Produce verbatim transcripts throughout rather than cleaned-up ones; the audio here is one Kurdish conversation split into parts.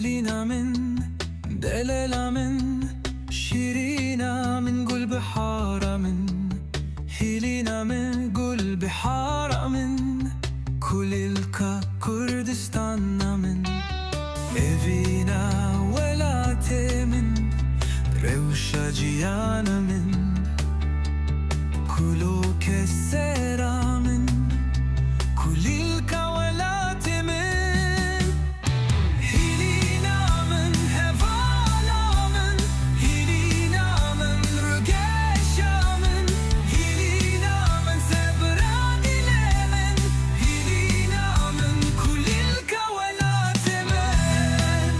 Hîlîna min, delala min, şîrîna min, gulbihara min. Hîlîna min, gulbihara min, kulîlka Kurdistana min. Evîna welatê min, rewşa ciyana min, kulokê sera min, kulîlka welatê min. Hîlîna min, hevala min, hîlîna min, rugeşa min, hîlîna min, sebra dilê min, hîlîna min, kulîlka welatê min.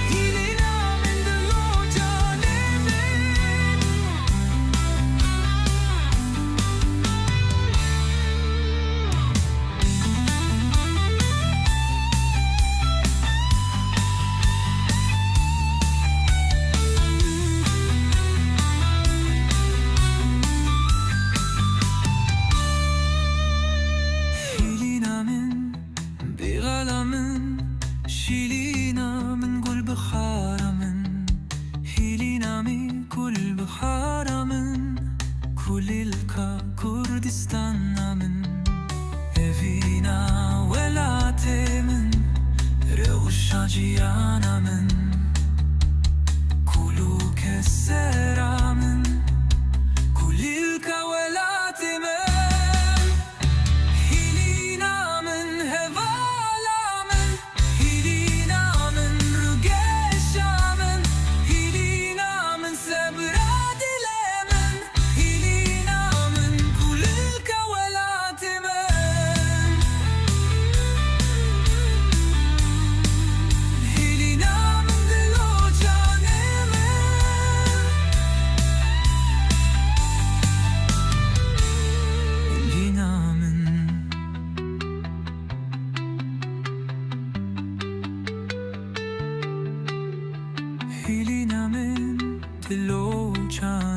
Hîlîna min, dil û canê min. Hîlîna min, bîxala min, şîlîna min, gulbixara min. Hîlîna min, gulbixara min, kulîlka Kurdistana min. Evîna welatê min, rewşa ciyana min, kulokê sera min, kulîlka welatê min. Hîlîna min, hevala min, hîlîna min, rugeşa min, hîlîna min, sebra dilê min, hîlîna min, kulîlka welatê min. Hîlîna min, dil û canê min. Hîlîna min. Hîlîna min, dil û can.